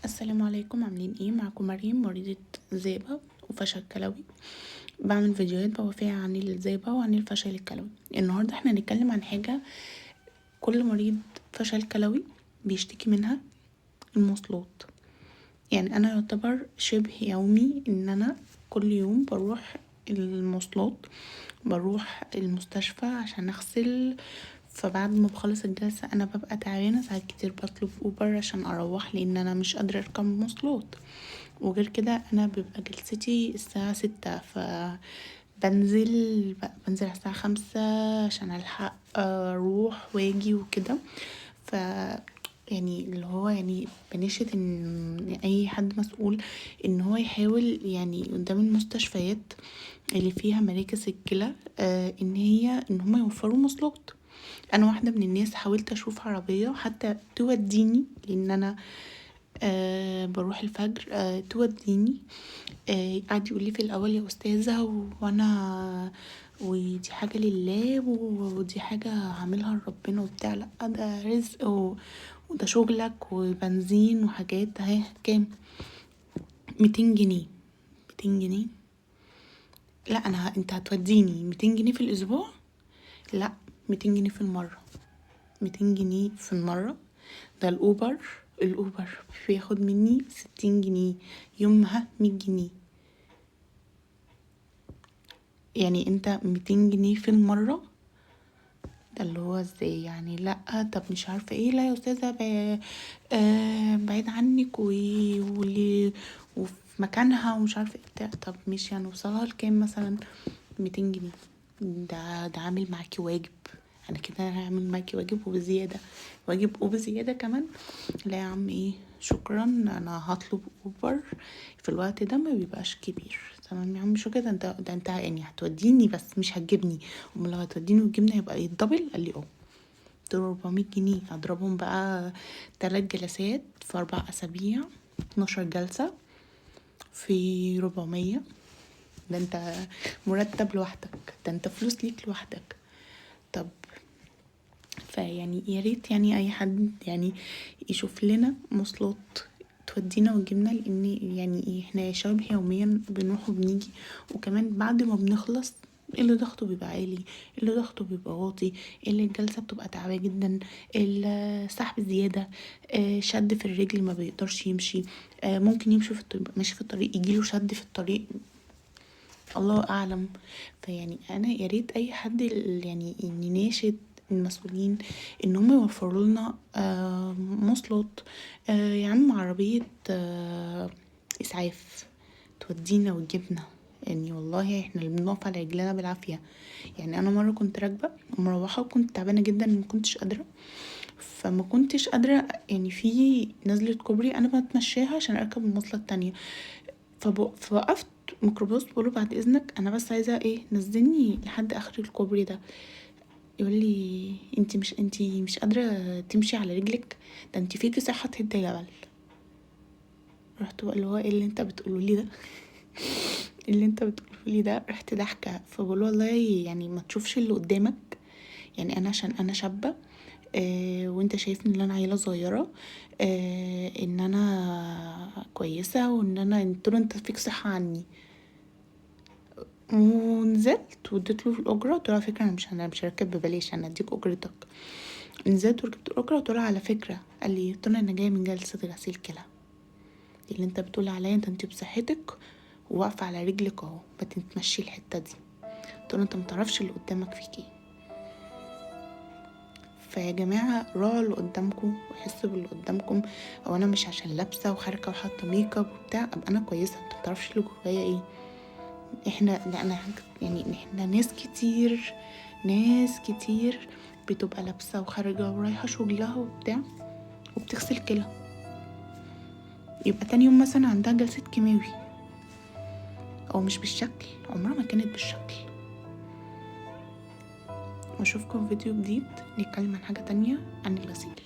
السلام عليكم، عاملين ايه؟ معكم مريم، مريضة ذئبة وفشل كلوي. بعمل فيديوهات بوافيها عن الذئبة وعن الفشل الكلوي. النهاردة احنا هنتكلم عن حاجة كل مريض فشل كلوي بيشتكي منها، المواصلات. يعني انا يعتبر شبه يومي ان انا كل يوم بروح المواصلات، بروح المستشفى عشان اغسل. فبعد ما بخلص الجلسة انا ببقى تعبانة، ساعات كتير بطلب اوبر عشان اروح لان انا مش قادرة اركب مواصلات. وغير كده انا بيبقى جلستي الساعة 6، فبنزل بنزل على الساعة 5 عشان الحق اروح واجي وكده. ف يعني اللي هو يعني بناشد ان اي حد مسؤول ان هو يحاول يعني قدام المستشفيات اللي فيها مراكز الكلى ان هما يوفروا مواصلات. انا واحدة من الناس حاولت اشوف عربية حتى توديني، لان انا بروح الفجر، توديني. قعد يقول لي في الاول يا استاذه وانا ودي حاجة لله ودي حاجة هعملها لربنا وبتاع، لا ده رزق وده شغلك وبنزين وحاجات. اهي كام؟ 200 جنيه. 200 جنيه؟ لا انا انت هتوديني 200 جنيه في الاسبوع؟ لا 200 جنيه في المرة. 200 جنيه في المرة؟ ده الاوبر بياخد مني 60 جنيه، يومها 100 جنيه. يعني انت 200 جنيه في المرة؟ ده اللي هو ازاي يعني؟ لا طب مش عارفه ايه، لا يا استاذه بعيد عنك وفي مكانها ومش عارفه ايه بتاع. طب ماشي، هنوصلها لكام مثلا؟ 200 جنيه. ده عامل معاكي واجب، انا كده هعمل معاكي واجب وبزياده، واجب وبزياده كمان. لا يا عم ايه، شكرا، انا هطلب اوبر في الوقت ده ما بيبقاش كبير. تمام يا عم، شو كده انت، ده انت يعني هتوديني بس مش هتجيبني، امال لو هتوديني وتجيبني هيبقى ايه؟ ال double؟ قال لي اه. قلت له 400 جنيه، اضربهم بقى 3 جلسات في 4 اسابيع، 12 جلسه في 400. ده انت مرتب لوحدك، ده انت فلوس ليك لوحدك. طب فيعني يا ريت يعني اي حد يعني يشوف لنا مواصلات تودينا وتجيبنا، لان يعني احنا شبه يوميا بنروح وبنيجي، وكمان بعد ما بنخلص اللي ضغطه بيبقى عالي، اللي ضغطه بيبقى واطي، اللي الجلسة بتبقى تعبانة جدا، السحب زيادة، شد في الرجل ما بيقدرش يمشي، ممكن يمشي في الطريق، ماشي في الطريق يجيله شد في الطريق، الله اعلم. فيعني انا يا ريت اي حد يعني يناشد المسؤولين ان هم يوفروا لنا مواصلات، يا عم عربية، اسعاف تودينا وتجيبنا. يعني والله احنا اللي بنقف على رجلنا بالعافية. يعني انا مرة كنت راكبة ومروحة وكنت تعبانة جدا، ما كنتش قادرة، فما كنتش قادرة يعني في نزلة كوبري انا بتمشاها عشان اركب المواصلة التانية، فوقفت ميكروباص بقوله بعد اذنك انا بس عايزة ايه، نزلني لحد اخر الكوبري ده. يقول لي انتي مش قادرة تمشي على رجلك، ده انتي فيكي صحة تهد جبل. رحت بقى اللي هو ايه اللي انت بتقوله لي ده؟ اللي انت بتقوله لي ده؟ رحت ضحكة. فبقول له والله يعني ما تشوفش اللي قدامك، يعني انا عشان انا شابة، وانت شايفني ان انا عيلة صغيرة، ان انا كويسة وان انا، قلت له انت فيك صحة عني. ونزلت واديت له الاجرة، قلت له على فكرة انا مش هركب ببلاش، انا هديك اجرتك. نزلت وركبت الاجرة، قلت له على فكرة، قال لي، قلت له انا جاية من جلسه غسيل كلى، اللي انت بتقول عليا انت بصحتك وواقفه على رجلك اهو، ما تتمشي الحتة دي. قلت له انت ما تعرفش اللي قدامك فيك ايه. فيا جماعة راعوا اللي قدامكم وحسوا باللي قدامكم. او انا مش عشان لابسه وخارجه وحاطه make up وبتاع ابقى انا كويسة، انت ما تعرفش اللي جوايا ايه. احنا لا، انا يعني احنا ناس كتير، ناس كتير بتبقى لابسه وخارجه ورايحه شغلها وبتاع وبتغسل كلى، يبقى تاني يوم مثلا عندها جلسه كيماوي، او مش بالشكل، عمرها ما كانت بالشكل. واشوفكم في فيديو جديد نتكلم عن حاجة تانية عن الغسيل.